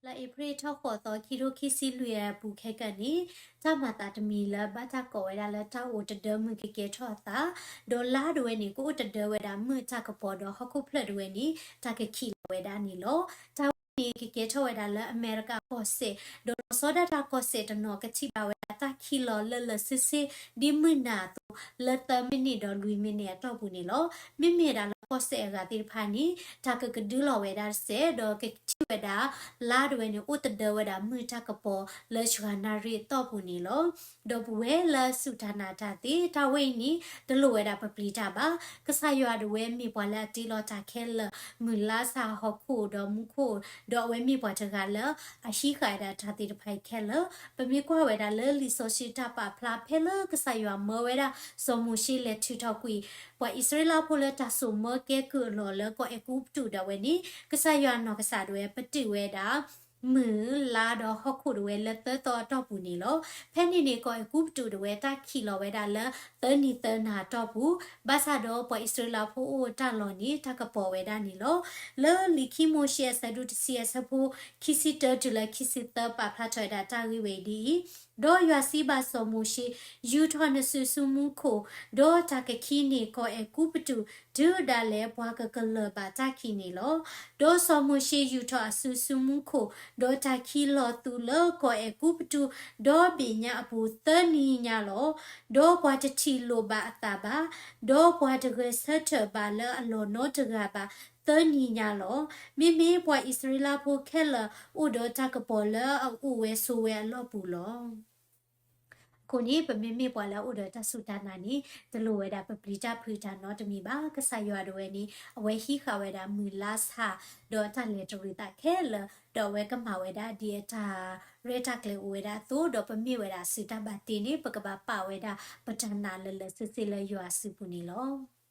လါအ့ဖြ့ၣ်ထီၣ်ဃိးသီ ခံကထိခံဆံလွံၢ်အပူၤခဲကနံၣ်န့ၣ် တၢ်မၤသးတမံၤလၢဘၣ်တၢ်ကိးဝဲဒၣ်လၢတၢ်အိၣ်တဒၢမုၢ်ကကဲထီၣ်အသး, ဒီးလါဒၣ်ဝဲန့ၣ် ကအိၣ်တဒၢဝဲဒၣ်မုၢ်တၢ်ကပီၤဒီးဟီၣ်ခိၣ်ဖျၢၣ်ဒၣ်ဝဲန့ၣ် တၢ်ကခံးလီၤဝဲဒၣ်န့ၣ်လီၤ. တၢ်ဝဲန့ၣ်ကကဲထီၣ်ဝဲဒၣ်လၢအမဲရကၤကီၢ်စဲၣ်, ဒီးလီၤဆီဒၣ်တၢ်ကီၢ်စဲၣ်တနီၤ ကထံၣ်ဘၣ်ဝဲဒၣ်တၢ်ခံးလီၤလၢလၢာ်ဆ့ဆ့ ဒ်မုၢ်နၤအသိး လၢသၢမံးနံးဒီးလွံၢ်မံးနံးအတီၢ်ပူၤန့ၣ်လီၤ. မ့မ့ၢ်ဒၣ်လၢကီၢ်စဲၣ်အဂၤသ့ၣ်တဖၣ်န့ၣ် တၢ်ကကဒုလီၤဝဲဒၣ်တစဲး ဒီးကထံၣ်ဝဲဒၣ် လါဒၣ်ဝဲန့ၣ် အိၣ်တဒၢဝဲဒၣ်မုၢ်တၢ်ကပီၤလၢစှၤနၣ်ရံၣ်အတီၢ်ပူၤန့ၣ်လီၤ. ဒီပုၢ်ဝဲၢ်လၢအစူၢ်တၢ်နာ်တၢ်သ့ၣ်, တၢ်ဝဲအံၤန့ၣ် တလိၣ်ဝဲဒၣ်ပပျံၤတၢ်ဘၣ်. ကစၢ်ယွၤဒၣ်ဝဲမ့ၢ်ပှၤလၢအတ့လီၤတၢ်ခဲလၢာ်, မုၢ်လါဆၣ်ဟီၣ်ခိၣ်ဒီးမူခိၣ်, ဒီးအဝဲမ့ၢ်ပှၤတဂၤလၢအဟံးဃာ်ဝဲဒၣ်တၢ်သ့ၣ်တဖၣ်အံၤခဲလၢာ်. ပမ့ၢ်ကွၢ်ဝဲဒၣ်လၢလံာ်စီဆှံတၢ်ပာ်ဖျါ ဖဲလၢကစၢ်ယွၤမၢဝဲဒၣ်စီၤမိၤၡ့လဲၤထုးထီၣ်ကွံာ် ပှၤအံၣ်စရ့လးဖိလၢတၢ်စိာ်မၢကဲကုၢ်အလီၢ်လၢကီၢ်အဲၤကူပတူးဒၣ်ဝဲန့ၣ် ကစၢ်ယွၤအနီၢ်ကစၢ်ဒၣ်ဝဲပတုာ်ဝဲဒၣ် မုၢ်လါဒီးဟီၣ်ခိၣ်ဒၣ်ဝဲလၢသၢသီအတီၢ်ပူၤန့ၣ်လီၤ. ဖဲန့ၣ်န့ၣ် ကီၢ်အဲၤကူပတူးဒၣ်ဝဲတၢ်ခံးလီၤဝဲဒၣ်လၢသၢနံၤသၢနၤအတီၢ်ပူၤ, ဘၣ်ဆၣ်ဒီးပှၤအံၣ်စရ့လးဖိအိၣ်တၢ်လီၢ်န့ၣ် တၢ်ကပီၤဝဲဒၣ်န့ၣ်လီၤ. လၢလံာ်ခံမိၤၡ့အဆၢဒိၣ်တဆံအဆၢဖိခံဆံတၢတုၤလၢခံဆံသၢ ပာ်ဖျါထီၣ်ဝဲဒၣ်တၢ်ဂ့ၢ်ဝဲအံၤဒ်အံၤ, ဒီးယွၤစံးဘၣ်စီၤမိၤၡ့, ယူာ်ထီၣ်နစုစုမူခိၣ်, ဒီးတၢ်ကခံးန့ၢ်ကီၢ်အဲၤကူပတူး တုၤဒၣ်လဲာ်ပှၤကကလၢၢ်ဘၣ်တၢ်ခံးန့ၣ်လီၤ. ဒီးစီၤမိၤၡ့ယူာ်ထီၣ်အစုစုမူခိၣ်, ဒီးတၢ်ခံးလီၤသူလၢကီၢ်အဲၤကူပတူး, ဒီဘ့ၣ်ညါအပူၤသၢနံၤညါလီၤ. ဒီးပှၤတထံၣ်လိာ်ဘၣ်အသးဘၣ်, ဒီးပှၤတဂဲၤဆၢထၢၣ်ဘၣ်လၢအလီၢ်နီတဂၤဘၣ်သၢနံၤညါလီၤ. မ့မ့ၢ်ပှၤအံၣ်စရ့လးဖိခဲလၢာ် အိၣ်ဒီးတၢ်ကပီၤလၢအအိၣ်ဝဲဆိးဝဲအလီၢ်ပူၤလီၤ. အဃိန့ၣ် ပမ့မ့ၢ်ပှၤလၢအအိၣ်ဒီးတၢ်စူၢ်တၢ်နာ်န့ၣ် တလိၣ်ဝဲဒၣ်ပပျံၤတၢ်ဖုးတၢ်နီတမံၤဘၣ်. ကစၢ်ယွၤဒၣ်ဝဲန့ၣ် အဝဲဟံးဃာ်ဝဲဒၣ်မုၢ်လါဆၣ် ဒီးတၢ်လဲၤတရံးသးခဲလၢာ်, ဒီးအဝဲကမၤဝဲဒၣ်ဒ်အတၢ်ရဲၣ်တၢ်ကျဲၤအိၣ်ဝဲဒၣ်အသိး, ဒီးပမ့ၢ်ဝဲဒၣ်အစုတၢ်ဘၣ်တ့န့ၣ် ပကဘၣ်ပာ်ဝဲဒၣ်ပတၢ်နာ်လၢလၢာ်ဆ့ဆ့လၢယွၤအစုပူၤန့ၣ်လီၤ.